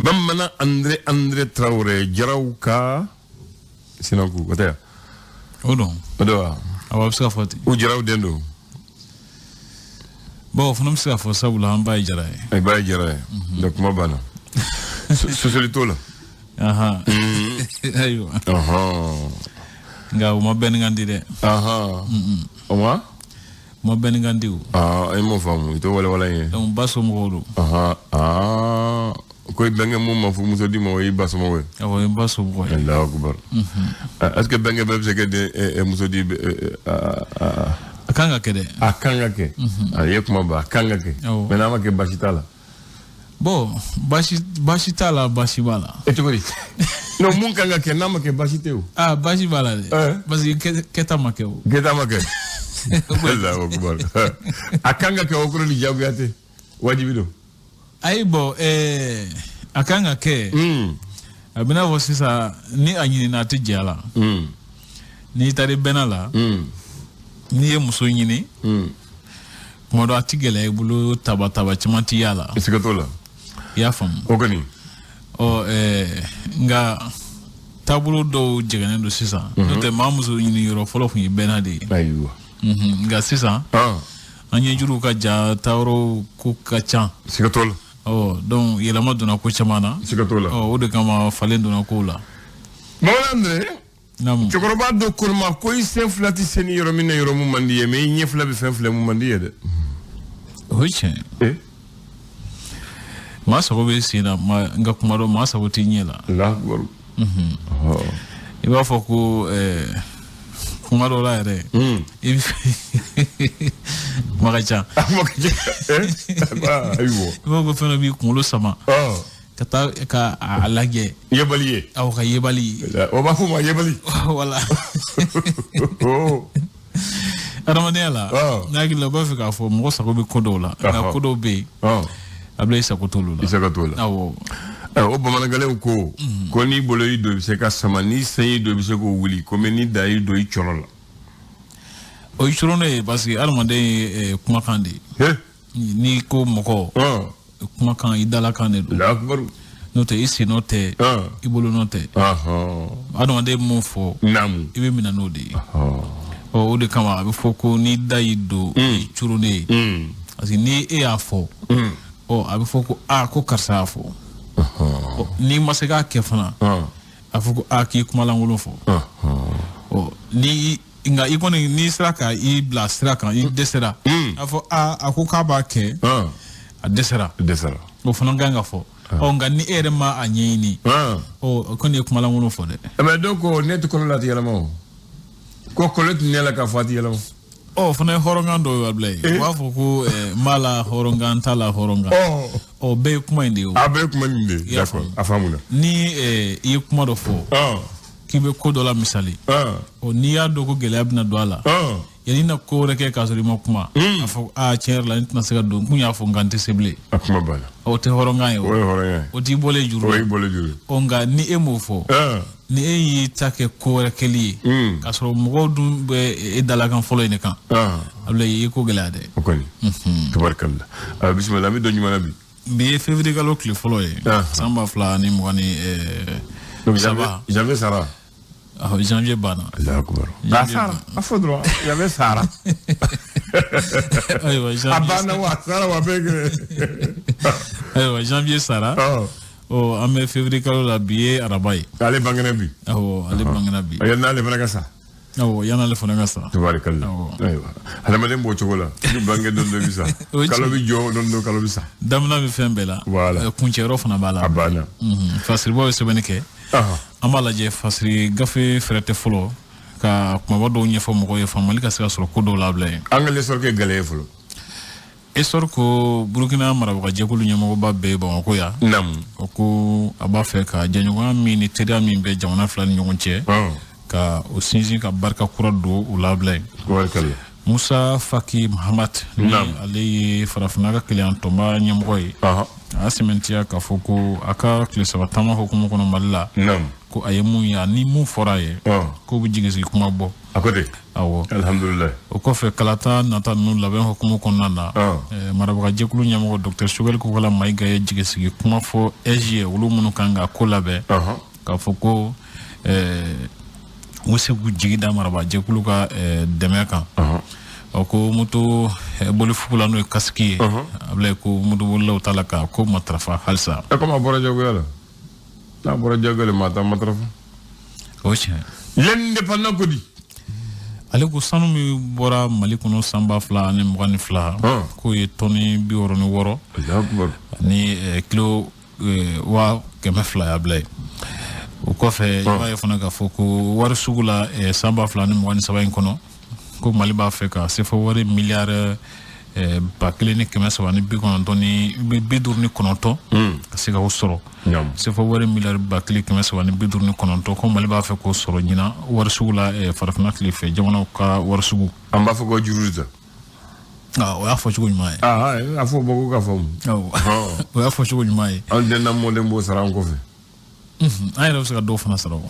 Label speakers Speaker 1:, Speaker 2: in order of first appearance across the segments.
Speaker 1: Bamanan André André Traoré Jaraw ka Sinanku o tɛ
Speaker 2: o don
Speaker 1: o don wa
Speaker 2: awɔ a bɛ se ka fɔ ten
Speaker 1: u Jaraw den don
Speaker 2: bon o fana bɛ se ka fɔ sabula an ba ye Jara ye
Speaker 1: i ba ye Jara ye donc kuma banna sosoli t'o la
Speaker 2: ahan ayiwa nka u ma bɛn ni kan di dɛ
Speaker 1: o ma
Speaker 2: u ma bɛn ni kan di o
Speaker 1: aa i m'o faamu i t'o walawala n ye
Speaker 2: donc ba somɔgɔw don
Speaker 1: ko i bɛnkɛ mun ma furumuso d'i ma o y'i ba somɔgɔ ye
Speaker 2: awɔ o ye n ba somɔgɔ ye
Speaker 1: Allahu akbar est ce que bɛnkɛ bɛɛ bɛ se ka den muso di
Speaker 2: a kan ka kɛ dɛ
Speaker 1: a kan ka kɛ a ye kuma ban a kan ka kɛ mais n'a ma kɛ baasi t'a la
Speaker 2: bon baasi t'a la baasi b'a la
Speaker 1: e cogo di non mun kan ka kɛ n'a ma kɛ baasi tɛ o
Speaker 2: ah baasi b'a la dɛ parce que kɛta ma kɛ o
Speaker 1: kɛta ma kɛ Allahu akbar a kan ka kɛ o kɔrɔ ni jagoya tɛ wajibi don
Speaker 2: ayi bon a kan ka kɛ a bɛ n'a fɔ sisan ni a ɲinina a tɛ jɛ a la n'i taara i bɛnna la n'i ye muso ɲini kuma dɔ a ti gɛlɛya i bolo taba taba caman ti y'a la
Speaker 1: siga t'o la
Speaker 2: i y'a faamu
Speaker 1: o kɔni
Speaker 2: ɔ nka taabolo dɔw jɛgɛnnen don sisan n'o tɛ maa muso ɲini yɔrɔ fɔlɔ tun ye bɛnna de ye
Speaker 1: ayiwa
Speaker 2: nka sisan an ɲɛjuruw ka ja taayɔrɔw ko ka ca
Speaker 1: siga t'o la
Speaker 2: ɔ donc yɛlɛma donna ko caman na
Speaker 1: siga t'o la
Speaker 2: ɔ o de kama falen donna kow la
Speaker 1: Bamanan Andre cɛkɔrɔba dɔ ko ma ko i sen fila tɛ se ni yɔrɔ min na yɔrɔ mun man di ye mais i ɲɛ fila bɛ fɛn fila mun man di ye dɛ
Speaker 2: o ye tiɲɛ ye maa sago bɛ sen na nka kuma dɔ maa sago t'i ɲɛ la
Speaker 1: Allahu akbar
Speaker 2: i b'a fɔ ko kuma dɔ la yɛrɛ i bɛ kuma ka ca
Speaker 1: kuma ka ca ayiwa
Speaker 2: i b'a fɔ ko fɛn dɔ b'i kunkolo sama ka taa ka a lajɛ
Speaker 1: yebali ye
Speaker 2: awɔ ka yebali ye
Speaker 1: o b'a fɔ ma yebali
Speaker 2: wala adamadenya la n'a hakili la u b'a fɛ k'a fɔ mɔgɔ sago bɛ ko dɔw la nka ko dɔw bɛ yen a bila i sago t'olu la
Speaker 1: i sago t'o la
Speaker 2: awɔ
Speaker 1: o bamanankalenw ko ko n'i bolo y'i don i bɛ se ka sama n'i sen y'i don i bɛ se k'o wuli ko mais n'i da y'i don i cɔrɔ la
Speaker 2: o ye cɔrɔnɔ ye parce que adamaden ye kumakan de ye n'i ko mɔgɔ kumakan i dalakan de don n'o tɛ i sen nɔ tɛ i bolo nɔ tɛ adamaden mun fɔ i bɛ minɛ n'o de ye ɔ o de kama a bɛ fɔ ko n'i da y'i don i curunnen ye parce que ni e y'a fɔ ɔ a bɛ fɔ ko aa ko karisa y'a fɔ n'i ma se k'a kɛ fana a fɔ ko aa k'i kumalankolon fɔ ɔ ni nka i kɔni n'i sera ka i bila sira kan i dɛsɛra a fɔ aa a ko k'a b'a kɛ a dɛsɛra o fana kan ka fɔ ɔ nka ni e yɛrɛ ma a ɲɛɲini ɔ o kɔni ye kumalankolon fɔ dɛ.
Speaker 1: Mais dɔw ko ne tɛ kɔnɔ la a tɛ yɛlɛma o ko kɔlɔ tɛ ne la k'a fɔ a tɛ yɛlɛma.
Speaker 2: Ɔ o fana ye hɔrɔnkan dɔ ye Abulayi u b'a fɔ ko n b'a la hɔrɔnkan n t'a la hɔrɔnkan ɔ bɛɛ ye kuma in de ye o.
Speaker 1: A bɛɛ ye kuma in de ye d'accord a faamuna.
Speaker 2: Ni i ye kuma dɔ fɔ k'i bɛ ko dɔ la misali ɔ n'i y'a dɔn ko gɛlɛya bɛna don a la yanni na ko wɛrɛ kɛ k'a sɔrɔ i ma kuma a fɔ aa tiɲɛ yɛrɛ la n tɛna se ka don n kun y'a fɔ nka n tɛ se bilen.
Speaker 1: A kuma banna.
Speaker 2: O tɛ hɔrɔnkan ye o.
Speaker 1: O ye hɔrɔnya ye.
Speaker 2: O t'i bɔlen juru la.
Speaker 1: O y'i bɔlen juru la.
Speaker 2: Ɔ nka ni e m'o fɔ. Ni e y'i ta kɛ ko wɛrɛ kɛli ye. K'a sɔrɔ mɔgɔw dun bɛ e dalakan fɔlɔ in de kan. Abulayi i ye ko gɛlɛya dɛ.
Speaker 1: O kɔni. Tabarikala. Bisimila an bɛ don jumɛn na bi.
Speaker 2: Bi ye février kalo tile fɔlɔ ye. San 2023.
Speaker 1: Janvier sara.
Speaker 2: Janvier banna.
Speaker 1: Allahu akbar. A sara a fɔ dɔrɔn janvier sara.
Speaker 2: Ayiwa janvier.
Speaker 1: A banna wa a sara wa bɛɛ kelen.
Speaker 2: Ayiwa janvier sara. Ɔ an bɛ février kalo la bi ye araba ye.
Speaker 1: Ale bangena bi.
Speaker 2: Awɔ ale bangena bi.
Speaker 1: Yan'ale fana ka sa.
Speaker 2: Awɔ yan'ale fana ka sa.
Speaker 1: Tabarikala. Ayiwa hadamaden b'o cogo la. Ni bange don dɔ bɛ sa. Kalo bɛ jɔ don dɔ kalo bɛ sa.
Speaker 2: Daminɛ bɛ fɛn bɛɛ la.
Speaker 1: Voilà.
Speaker 2: Kuncɛyɔrɔ fana b'a la.
Speaker 1: A banna.
Speaker 2: Fasiribaw ye sɛbɛnni kɛ. An b'a lajɛ fasiri gafe fɛrɛ tɛ fɔlɔ ka kumaba dɔw ɲɛfɔ mɔgɔw ye faamuyali ka se ka sɔrɔ ko dɔw la Abulayi.
Speaker 1: An ka l'essor kɛ gɛlɛya ye fɔlɔ.
Speaker 2: Essor ko Burukina marabagajɛkulu ɲɛmɔgɔba bɛ Bamakɔ yan.
Speaker 1: Naamu.
Speaker 2: O ko a b'a fɛ ka jɛɲɔgɔnya min ni teriya min bɛ jamana fila ni ɲɔgɔn cɛ. Ka o sinsin ka barika kura don u la Abulayi.
Speaker 1: Tabarikala.
Speaker 2: Musa Faki Mahamat ni ale ye farafinna ka keleya tɔnba ɲɛmɔgɔ ye. A y'a sɛmɛntiya k'a fɔ ko a ka tile saba taama hukumu kɔnɔ Mali la. Ko a ye mun ye ani mun fɔra a ye k'o bɛ jigi sigi kuma bɔ.
Speaker 1: A ko ten.
Speaker 2: Awɔ.
Speaker 1: Alhamdulilayi.
Speaker 2: O kɔfɛ kalata nata ninnu labɛn hukumu kɔnɔna na, marabagajɛkulu ɲɛmɔgɔ Dr Choguel Kokalla Maïga ye jigi sigi kuma fɔ AIGE ye, olu minnu kan ka ko labɛn, k'a fɔ ko u bɛ se k'u jigi da marabagajɛkulu ka dɛmɛ kan. O ko moto bolifugu la n'o ye kasiki ye, a bila ko moto bolilaw t'a la ka ko matarafa halisa.
Speaker 1: Komi a bɔra jagoya la. N'a bɔra jagoya la, maa t'a matarafa.
Speaker 2: O tiɲɛ.
Speaker 1: L'indépendant ko di?
Speaker 2: Ale ko sanu min bɔra Mali kɔnɔ san 2022, k'o ye tɔni 66 ani kilo 200,000 y'a bila ye. O kɔfɛ i b'a ye fana k'a fɔ ko wari sugu la san 2023 in kɔnɔ, ko Mali b'a fɛ ka CFA wari miliyari 1359 ka se ka o sɔrɔ. CFA wari miliyari 1359, ko Mali b'a fɛ k'o sɔrɔ ɲinan wari sugu la farafinna tile fɛ jamanaw ka wari sugu.
Speaker 1: An b'a fɔ ko juru ta.
Speaker 2: O y'a fɔ cogo ɲuman ye.
Speaker 1: A fɔ bɔ ko ka faamu.
Speaker 2: O y'a fɔ cogo ɲuman ye.
Speaker 1: An den na mɔden b'o sara an kɔfɛ.
Speaker 2: An yɛrɛ bɛ se ka dɔw fana sara o.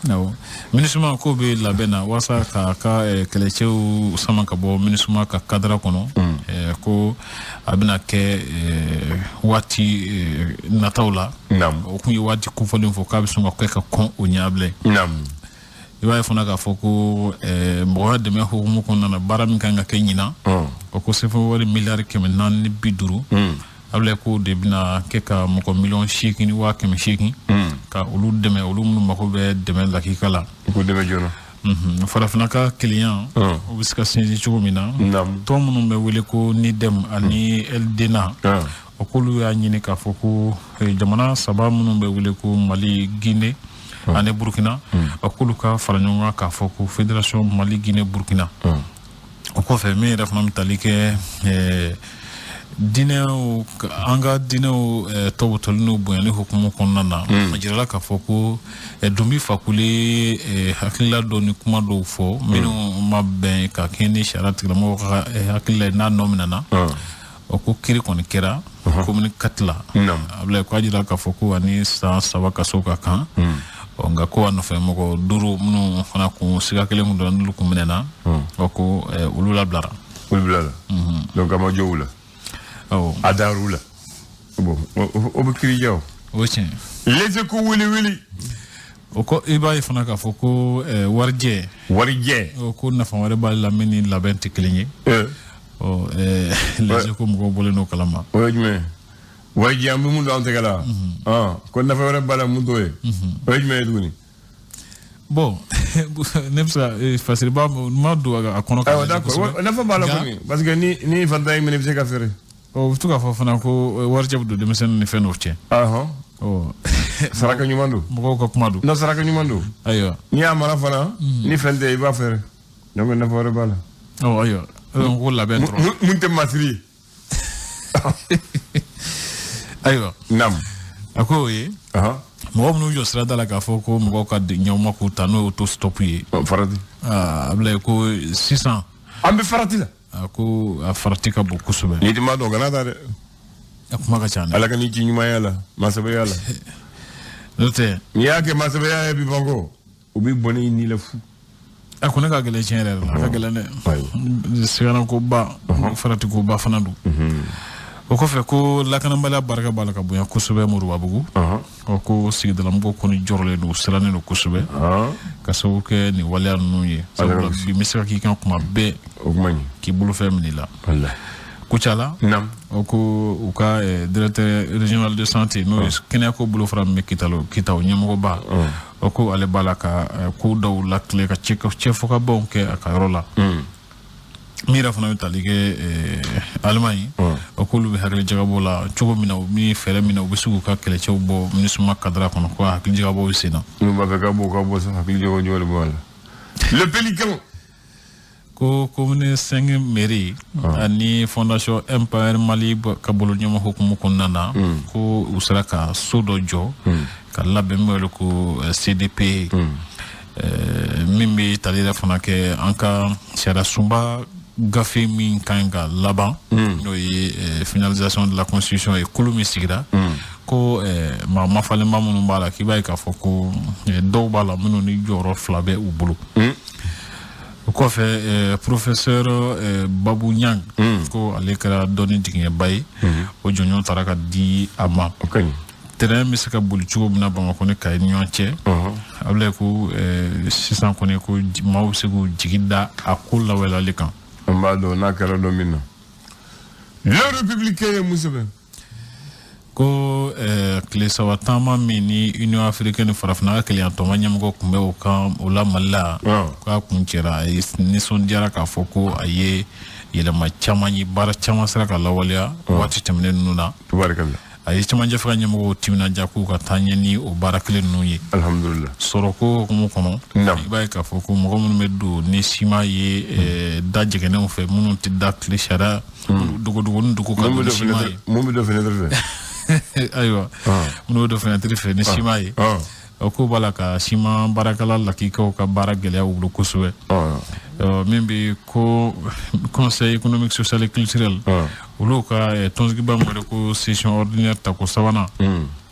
Speaker 2: Awɔ. MINUSMA ko bɛ labɛn na walasa k'a ka kɛlɛcɛw sama ka bɔ MINUSMA ka kadara kɔnɔ, ko a bɛna kɛ waati nataw la. O kun ye waati kofɔlen fɔ k'a bɛ sɔn ka kɛ ka kɔn o ɲɛ bilen. I b'a ye fana k'a fɔ ko mɔgɔya dɛmɛ hukumu kɔnɔna na, baara min kan ka kɛ ɲinan, o ko CFA wari miliyari 450, a bɛ k'o de bɛna kɛ ka mɔgɔ 8,8 million ka olu dɛmɛ, olu minnu mako bɛ dɛmɛ lakika la.
Speaker 1: K'u dɛmɛ joona.
Speaker 2: Farafinna ka kelenya o bɛ se ka sinsin cogo min na, tɔn minnu bɛ wele ko NIDEM ani LDNA, o k'olu y'a ɲini k'a fɔ ko jamana saba minnu bɛ wele ko Mali, Guinée ani Burkina, o k'olu ka fara ɲɔgɔn kan k'a fɔ ko Fédération Mali, Guinée, Burkina. O kɔfɛ min yɛrɛ fana bɛ tali kɛ diinɛw, an ka diinɛw tɔbɔtɔli n'u bonyali hukumu kɔnɔna na, a jirala k'a fɔ ko Dunbi Fakuli hakilila dɔw ni kuma dɔw fɔ minnu ma bɛn ka kɛɲɛ ni sariya tigilamɔgɔw ka hakilila ye n'a nɔ minɛna. O ko kiiri kɔni kɛra commune 4 la. A bila ko a jira k'a fɔ ko ani san 3 kaso ka kan. Nka ko a nɔfɛ mɔgɔ 5 minnu fana kun siga kelen kun dɔrɔn n'olu kun minɛna, o ko olu labilara.
Speaker 1: Olu bilala. Donc a ma jɔ u la.
Speaker 2: Awɔ.
Speaker 1: A dar'u la. Bon, o bɛ kiiri ja o.
Speaker 2: O tiɲɛ.
Speaker 1: Les Échos wuli wuli.
Speaker 2: O ko i b'a ye fana k'a fɔ ko warijɛ.
Speaker 1: Warijɛ.
Speaker 2: O ko nafa wɛrɛ b'ale la min ni labɛn tɛ kelen ye. Ɔ Les Échos mɔgɔw bɔlen n'o kalama.
Speaker 1: O ye jumɛn ye? Warijɛ an bɛ mun don an tɛgɛ la. Ko nafa wɛrɛ b'a la mun t'o ye. O ye jumɛn ye tuguni?
Speaker 2: Bon, ne bɛ se ka fasiriba ma don a kɔnɔ.
Speaker 1: Ayiwa, d'accord, nafa b'a la kɔni, parce que ni fantan y'i minɛ, i bɛ se ka feere.
Speaker 2: O bɛ to k'a fɔ fana ko warijɛ bɛ don denmisɛnnin ni fɛn dɔw cɛ. Ɔ
Speaker 1: saraka ɲuman don.
Speaker 2: Mɔgɔw ka kuma don.
Speaker 1: Non, saraka ɲuman don.
Speaker 2: Ayiwa.
Speaker 1: N'i y'a mara fana, ni fɛn tɛ, i b'a feere. Donc nafa wɛrɛ b'a la.
Speaker 2: Ɔ ayiwa, donc ko labɛn dɔrɔn.
Speaker 1: Mun tɛ masiri ye.
Speaker 2: Ayiwa.
Speaker 1: Naam.
Speaker 2: A ko o ye. Mɔgɔ minnu jɔ sirada la k'a fɔ ko mɔgɔw ka ɲɛw k'u ta, n'o ye auto stop ye.
Speaker 1: Farati.
Speaker 2: A bila ko sisan.
Speaker 1: An bɛ farati la.
Speaker 2: A ko a farati ka bon kosɛbɛ.
Speaker 1: N'i ma dɔn, kana taa dɛ.
Speaker 2: A kuma ka ca dɛ.
Speaker 1: Ala ka n'i ci ɲumanya la, masabaya la.
Speaker 2: N'o tɛ.
Speaker 1: N'i y'a kɛ masabaya ye bi Bamakɔ, u bɛ bɔnɛ i ni la fu.
Speaker 2: A ko ne ka gɛlɛn tiɲɛ yɛrɛ la, a ka gɛlɛn dɛ. Siganako ba, farati ko ba fana don. O kɔfɛ ko lakanabaliya barika b'a la ka bonya kosɛbɛ Moribabugu. O ko sigidalamɔgɔw kɔni jɔrɔlen don, sirannen don kosɛbɛ. Ka sababu kɛ nin waleya ninnu ye. Sabula bi n bɛ se ka k'i kan kuma bɛɛ.
Speaker 1: O kuma ɲi.
Speaker 2: K'i bolofɛn minɛ i la. Kucala. O ko u ka directeur régional de santé, n'o ye kɛnɛyako bolofara min bɛ Kita, Kita o ɲɛmɔgɔba. O ko ale b'a la ka ko dɔw lakile ka cɛfɔkabaw kɛ a ka yɔrɔ la. Min yɛrɛ fana bɛ tali kɛ Allemagne, o k'olu bɛ hakili jagabɔ la cogo min na, u ni fɛɛrɛ min na u bɛ se k'u ka kɛlɛcɛw bɔ MINUSMA kadara kɔnɔ, ko hakili jagabɔ bɛ sen na.
Speaker 1: N'u b'a fɛ ka bɔ, ka bɔ sa, hakili jagabɔ jumɛn de b'a la? Le Pélican.
Speaker 2: Ko commune 5 mairie ani fondation Empire Mali ka bolo ɲɔgɔn hukumu kɔnɔna na, ko u sera ka so dɔ jɔ ka labɛn min wele ko CDP, min bɛ tali yɛrɛ fana kɛ an ka sariya sunba gafe min kan ka laban, n'o ye finalisation de la constitution ye, kulu min sigira. Ko maa mafalenba minnu b'a la k'i b'a ye k'a fɔ ko dɔw b'a la minnu ni jɔyɔrɔ fila bɛ u bolo. O kɔfɛ professeur Babou Niang ko ale kɛra dɔnni jigiɲɛba ye, o jɔnjɔn taara ka di a ma. Terrain bɛ se ka boli cogo min na Bamakɔ ni Kayi ni ɲɔgɔn cɛ, Abulaye ko sisan kɔni ko maaw bɛ se k'u jigi da a ko lawaleyali kan.
Speaker 1: An b'a dɔn n'a kɛra don min na. Le Républicain ye mun sɛbɛn?
Speaker 2: Ko tile saba taama min ni Union africaine farafinna ka kelenya tɔnba ɲɛmɔgɔ tun bɛ o kan o la Mali la, k'a kun cɛra. A ye nisɔndiyara k'a fɔ ko a ye yɛlɛma caman ye, baara caman sera ka lawaleya waati tɛmɛnen ninnu na. A ye cɛmancɛ fanga ɲɛmɔgɔw timinadiya k'u ka taa ɲɛ ni o baara kelen ninnu ye.
Speaker 1: Alhamdulillah.
Speaker 2: Sɔrɔko hukumu kɔnɔ, i b'a ye k'a fɔ ko mɔgɔ minnu bɛ don ni siman ye da jɛgɛnenw fɛ, minnu tɛ da tile sariya dogodogonin dogo ka don ni siman ye.
Speaker 1: Mun bɛ don fenêtre fɛ?
Speaker 2: Ayiwa, minnu bɛ don fenêtre fɛ ni siman ye, o ko b'a la ka siman baarakɛla lakikaw ka baara gɛlɛya u bolo kosɛbɛ. Min bɛ ko conseil économique, social et culturel, olu ka tɔnsigiba min wele ko session ordinaire tako sabanan,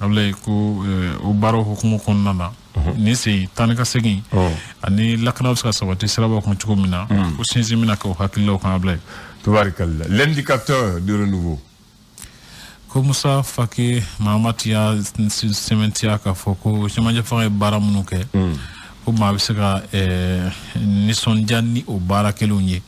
Speaker 2: Abulaye ko o baaraw hukumu kɔnɔna na, nin sen taa ni ka segin ani lakana bɛ se ka sabati sirabaw kan cogo min na, ko sinsin bɛna kɛ o hakililaw kan, Abulaye.
Speaker 1: Tubarikalla. L'indicateur du renouveau.
Speaker 2: Ko Musa Faki Mahamat y'a sɛmɛntiya k'a fɔ ko cɛmancɛ fanga ye baara minnu kɛ, ko maa bɛ se ka nisɔndiya ni o baara kelenw ye.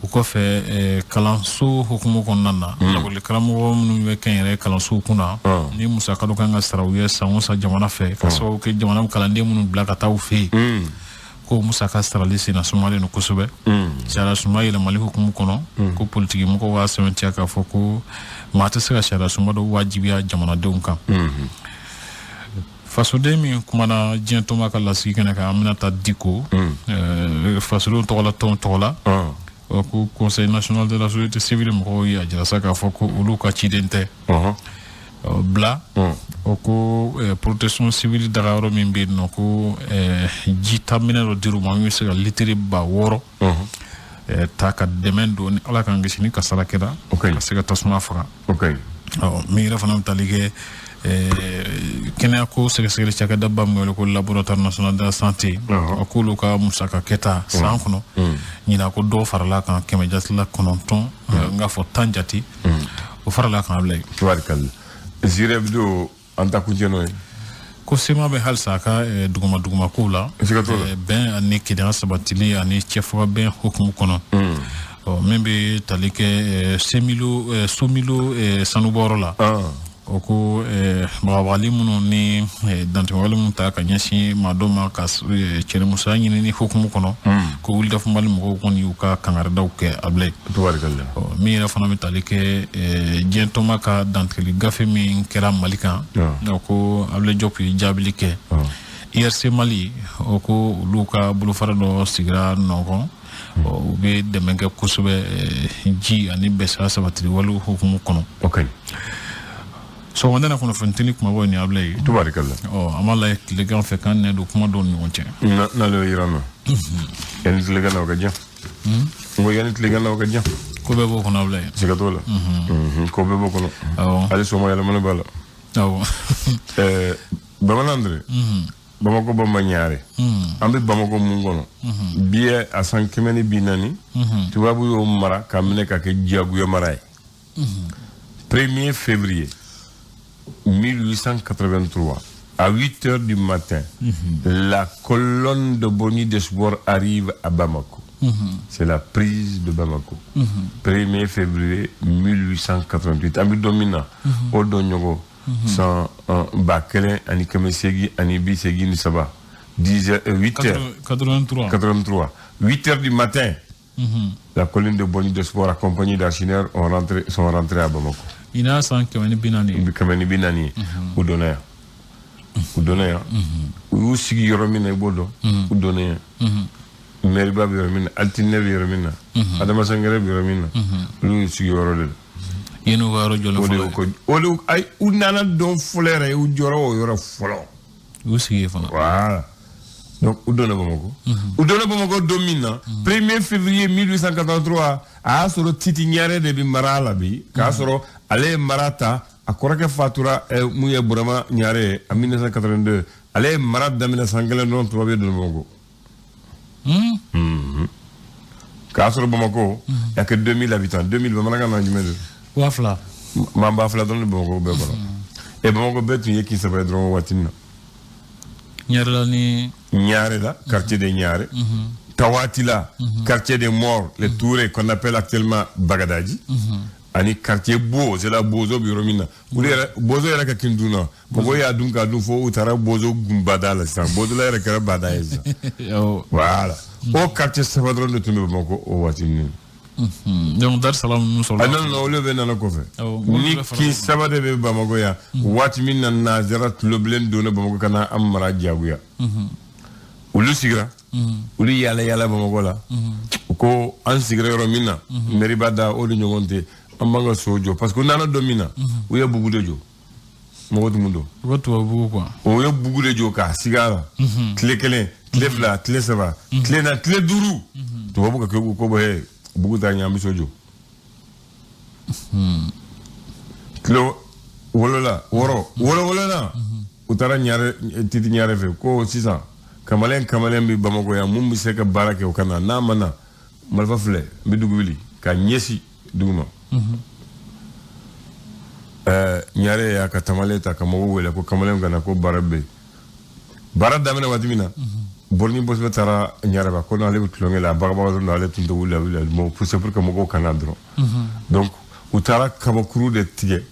Speaker 2: O kɔfɛ kalanso hukumu kɔnɔna na, lakɔli karamɔgɔ minnu bɛ kɛnyɛrɛye kalansow kunna, ni musaka dɔ kan ka sara u ye san o san jamana fɛ, ka sababu kɛ jamana kalanden minnu bila ka taa u fɛ yen, ko musaka sarali senna sumalen don kosɛbɛ. Sariya sunba yɛlɛmali hukumu kɔnɔ, ko politiki mɔgɔw b'a sɛmɛntiya k'a fɔ ko maa tɛ se ka sariya sunba dɔ wajibiya jamanadenw kan. Fasoden min kumana diɲɛ tɔnba ka lasigi kɛnɛ kan, Aminata Diko, fasodenw tɔgɔla tɔn tɔgɔ la, ko conseil national de la société civile mɔgɔw ye a jira sa k'a fɔ ko olu ka ciden tɛ bila. O ko protection civile dagayɔrɔ min bɛ yen nɔ, ko ji taminɛ dɔ dir'u ma min bɛ se ka litiri 6000 ta ka dɛmɛ don ni Ala k'an kisi ni kasara kɛra, ka se ka tasuma faga. Min yɛrɛ fana bɛ tali kɛ kɛnɛya ko sɛgɛsɛgɛli cakɛdaba min wele ko laboratoire national de la santé, o k'olu ka musaka kɛta san kɔnɔ ɲinan, ko dɔw farala kan 900 jatila 9, n k'a fɔ 10 jate, o farala kan, Abulaye.
Speaker 1: Tubarikalla. Zire Hebdo an ta kuncɛ n'o ye.
Speaker 2: Ko sema bɛ halisa a ka duguma duguma kow la, bɛn ani kelenya sabatili ani cɛfaga bɛn hukumu kɔnɔ. Min bɛ tali kɛ Semilo Somilo sanubɔyɔrɔ la, o ko bagabagali minnu ni dantɛmɛwale minnu ta ka ɲɛsin maa dɔ ma ka cɛnimusoya ɲinini hukumu kɔnɔ, ko wulikafɔbali mɔgɔw kɔni y'u ka kangaridaw kɛ, Abulaye. Min yɛrɛ fana bɛ tali kɛ diɲɛ tɔnba ka dantigɛli gafe min kɛra Mali kan, ko Abulaye Diop ye jaabili kɛ. IRC Mali, o ko olu ka bolofara dɔ sigira nɔgɔn, u bɛ dɛmɛ kɛ kosɛbɛ ji ani bɛsira sabatili walew hukumu kɔnɔ. Sɔgɔmada na kunnafoni kumabaw ni Abulaye.
Speaker 1: Tubarikalla.
Speaker 2: An b'a lajɛ tilegan fɛ k'an nɛ don kuma dɔw ni ɲɔgɔn cɛ.
Speaker 1: N'ale y'o yira n na. Yanni tilegan na o ka jan. N ko yanni tilegan na o ka jan.
Speaker 2: Ko bɛɛ b'o kɔnɔ, Abulaye.
Speaker 1: Siga t'o la. Ko bɛɛ b'o kɔnɔ. Hali sɔgɔma yɛlɛmani b'a la.
Speaker 2: Awɔ.
Speaker 1: Bamanan Andre. Bamakɔ Bamba Ɲare. An bɛ Bamakɔ mun kɔnɔ? Bi ye a san 140. Tubabu y'o mara k'a minɛ ka kɛ diyagoya mara ye. 1er février 1883, à 8 heures du matin, la colonne de Boni Desport arrive à Bamako. C'est la prise de Bamako. 1er février 1888. An bɛ don min na, o don ɲɔgɔn san 1883, 10 heures, 8 heures.
Speaker 2: 83.
Speaker 1: 83. 8 heures du matin, la colonne de Boni Desport accompagnée d'archinaires sont rentrés à Bamako.
Speaker 2: Il a 140.
Speaker 1: 140. U donna yan. U donna yan. U y'u sigi yɔrɔ min na, i b'o dɔn. U donna yan. Mɛriba bɛ yɔrɔ min na, Altinɛ bɛ yɔrɔ min na, Adama Sankɛrɛ bɛ yɔrɔ min na, olu y'u sigi yɔrɔ de la.
Speaker 2: Yen n'u ka yɔrɔ jɔlen fɔlɔ ye.
Speaker 1: O de ayi, u nana dɔn fɔlɔ yɛrɛ, u jɔra o yɔrɔ fɔlɔ.
Speaker 2: U y'u sigi yen fana.
Speaker 1: Voilà. Donc, u donna Bamakɔ. U donna Bamakɔ don min na, 1er février 1883, a y'a sɔrɔ Titi Ɲare de bɛ mara la bi, k'a sɔrɔ ale ye mara ta A kɔrɔkɛ fatura mun ye Burama Ɲare ye en 1982. Ale ye mara daminɛ san kelen dɔrɔn, tubabu ye don Bamakɔ. K'a sɔrɔ Bamakɔ, y a que 2000 habitants. 2000 bamanankan na jumɛn don?
Speaker 2: 2000.
Speaker 1: Maa 2000 dɔrɔn de Bamakɔ bɛɛ kɔnɔ. Et Bamakɔ bɛɛ tun ye kin saba ye dɔrɔn waati min na.
Speaker 2: Ɲarela ni.
Speaker 1: Ɲarela, quartier de Ɲare. Tawatila, quartier des morts, les Touré qu'on appelle actuellement Bagadadji. Ani quartier Bo, c'est la Bozo bi yɔrɔ min na. Olu yɛrɛ Bozo yɛrɛ ka kin dun na. Mɔgɔw y'a dun k'a dun fo u taara Bozo gunbada la sisan. Bozo la yɛrɛ kɛra bada ye sisan. Voilà. O quartier saba dɔrɔn de tun bɛ Bamakɔ o waati ninnu.
Speaker 2: Donc Dar Salam ninnu sɔrɔla.
Speaker 1: Ah non non, olu bɛ nana kɔfɛ. Ni kin saba de bɛ Bamakɔ yan. Waati min na nanzara tulobilen donna Bamakɔ ka na an mara diyagoya. Olu sigira. Olu yaala yaala Bamakɔ la. U ko an sigira yɔrɔ min na. Mɛriba da o de ɲɔgɔn tɛ. An b'an ka so jɔ parce que u nana don min na, u ye bugu de jɔ. Mɔgɔ tun don.
Speaker 2: U ka tubabu quoi.
Speaker 1: O ye bugu de jɔ k'a sigi a la. Tile kelen, tile fila, tile saba, tile naani, tile duuru. Tubabu ka kɛ ko bɔ bugu ta ɲɛ, an bɛ so jɔ. Tile wolola wɔɔrɔ wolowolola u taara Ɲare Titi Ɲare fɛ ko sisan kamalen bɛ Bamakɔ yan mun bɛ se ka baara kɛ o ka na n'a ma na marifa filɛ n bɛ dugu wuli ka ɲɛsin dugu ma. Ɲare y'a ka tamalen ta ka mɔgɔw wele ko kamalen ka na ko baara bɛ yen. Baara daminɛ waati min na, Borni Bosbe taara Ɲare ba ko n'ale bɛ tulonkɛ la a bagabaga dɔrɔn ale tun tɛ wuli a wuli mɔgɔ c'est pour que mɔgɔw kana dɔrɔn. Donc u taara kabakuru de tigɛ.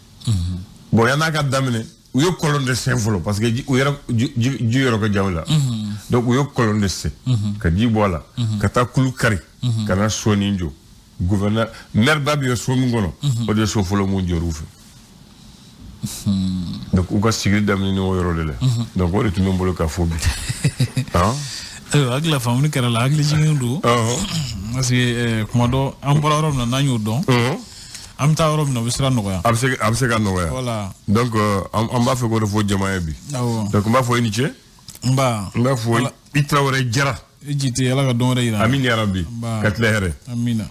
Speaker 1: Bon yan'a ka daminɛ u ye kɔlɔn de sen fɔlɔ parce que u yɛrɛ ji yɔrɔ ka jan u la. Donc u ye kɔlɔn de sen ka ji bɔ a la ka taa kulu kari ka na sɔɔni jɔ. Gouverneur maire ba bɛ so min kɔnɔ o de ye so fɔlɔ mun jɔr'u fɛ. Donc u ka sigili daminɛ o yɔrɔ de la. Donc o de tun bɛ n bolo k'a fɔ bi.
Speaker 2: Ayiwa hakili la faamuni kɛra la hakili jigin don. Parce que kuma dɔ an bɔra yɔrɔ min na n'an y'o dɔn. An bɛ taa yɔrɔ min na o bɛ sira nɔgɔya.
Speaker 1: A bɛ se ka nɔgɔya.
Speaker 2: Voilà.
Speaker 1: Donc an b'a fɛ k'o de fɔ jama ye bi. Donc n b'a fɔ i ni ce.
Speaker 2: N ba.
Speaker 1: N b'a fɔ i Tarawele Jara.
Speaker 2: I jite Ala ka dɔn wɛrɛ yira.
Speaker 1: Amina ya Rabbi. Ka tile hɛrɛ.
Speaker 2: Amina.